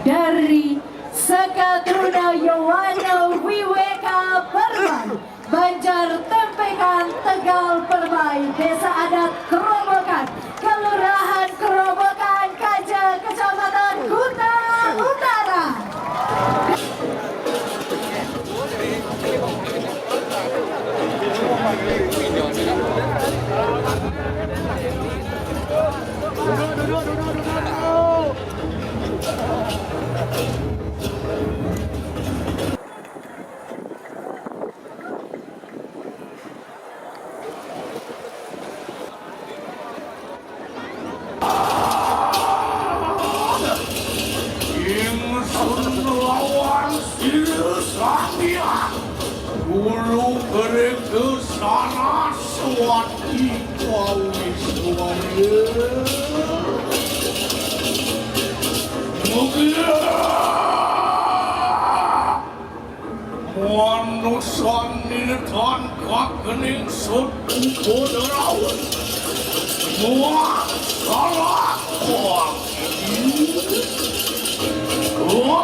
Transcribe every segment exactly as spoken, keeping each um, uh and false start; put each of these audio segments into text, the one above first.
Dari Sekatruna Yowana Wiweka Permai, Banjar Tempekan, Tegal Permai, Desa Adat Kerobokan, Kelurahan Kerobokan, Kaja, Kecamatan Kuta Utara. Ingsun lawan sira sambian guru kereke sanas wati kawiswaya. Mugia manusan ninetan kakening sut uga derawan. Muat salah kuat.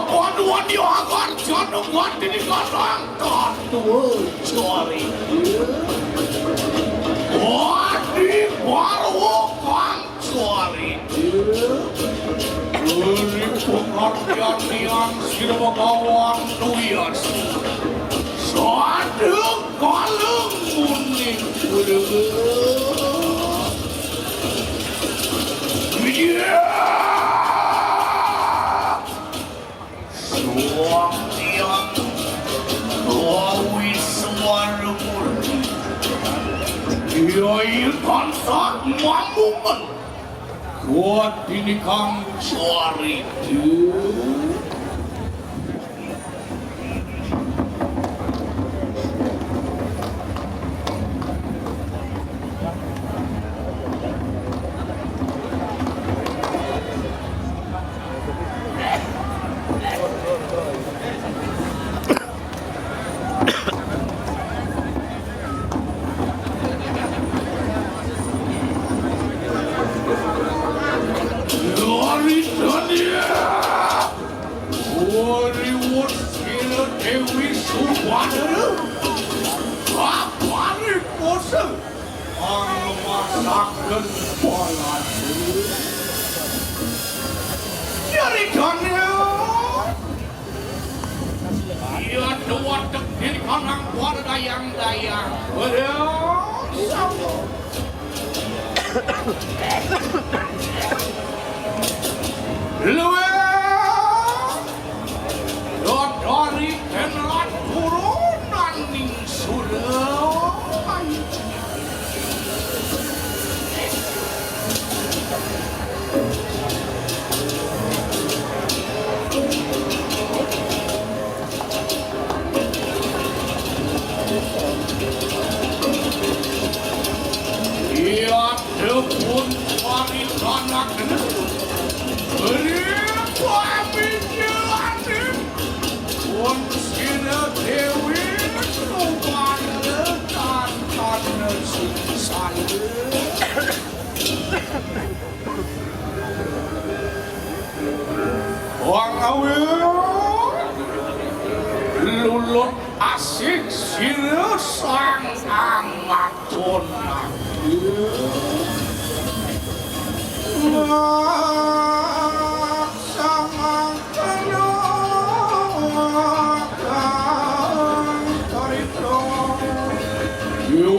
Paduan diagar janungan dinikanang tatua cari. Wadi barwa kang Suarita. Beri pengertian tiang sira begawan tuyas. Sadeng kaleng muni. Iya. Suang tiang gawi suara murni. Iya, iya, tansah mampungan. Kuat ini kang suari. Wariwut sira Dewi Subadra. Kapari poso. Angemasaken palan. Nyari dana. Iya dua tekir kanang kuat dayang-dayang. Waduh, sama. Luwih dodori kenrat turunan ning sura. Iya, depun paritanaken. Beri pamit jelaning. Pun sira Dewi Subadra tan kana sungsang. Wang awil lulut asih sira sang amat tunak.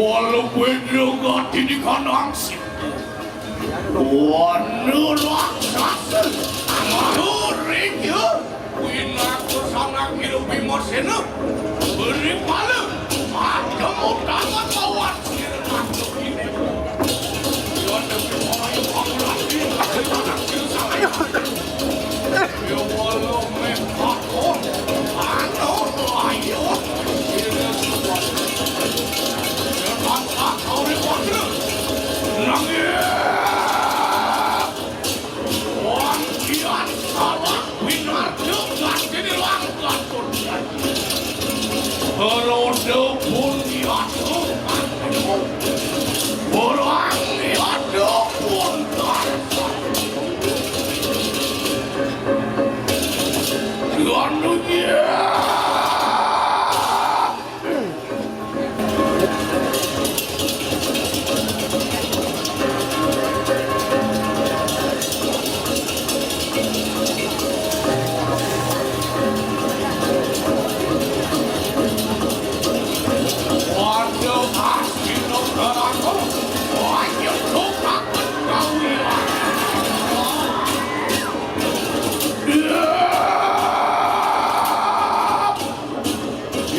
Walau beda gati di kanang situ. Wana raksasa. Aduh, Rinja. Winaku sanak hirup Bimasena. Beri pala. Ademu tangan lawan sira makhluk ini. Wana Bimasena.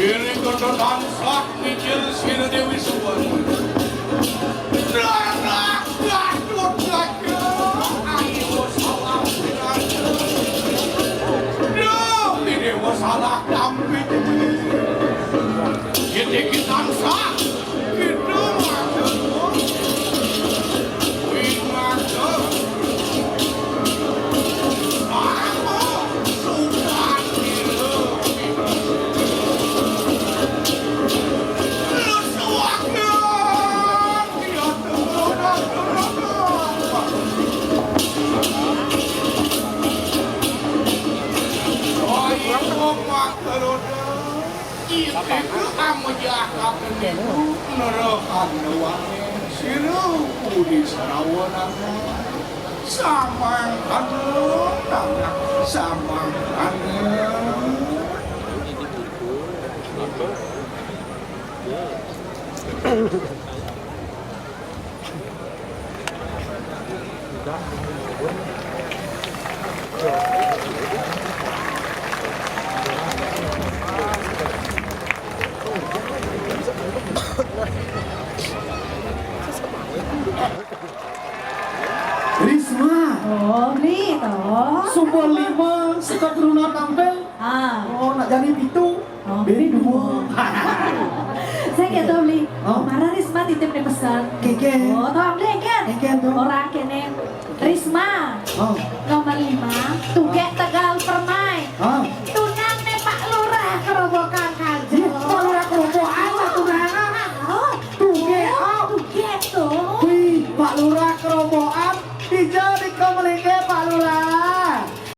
Iri kota tansah mijil sira Dewi Suwani. Darah Gatotkaca, ayo salah. Duh, ini salah tampi. Yen iki tansah, kita maksud. Kuwi maksud. Aku suka. Itu kamu jahat itu neraka newane. Sira budi sarawanana. Samang anu, samang anu. Risma. Oh, Bli, toh. Sumber lima, Sekot Runa tampil. Ah. Oh, nak jadi pitu. Oh, beri dua. Saya nggak tahu, Bli. Oh. Marah Risma titip nih pesan. Keke. Oh, toh, Bli, kan? Keke, toh. Orang kene. Risma. Oh. Nomor lima, tuh.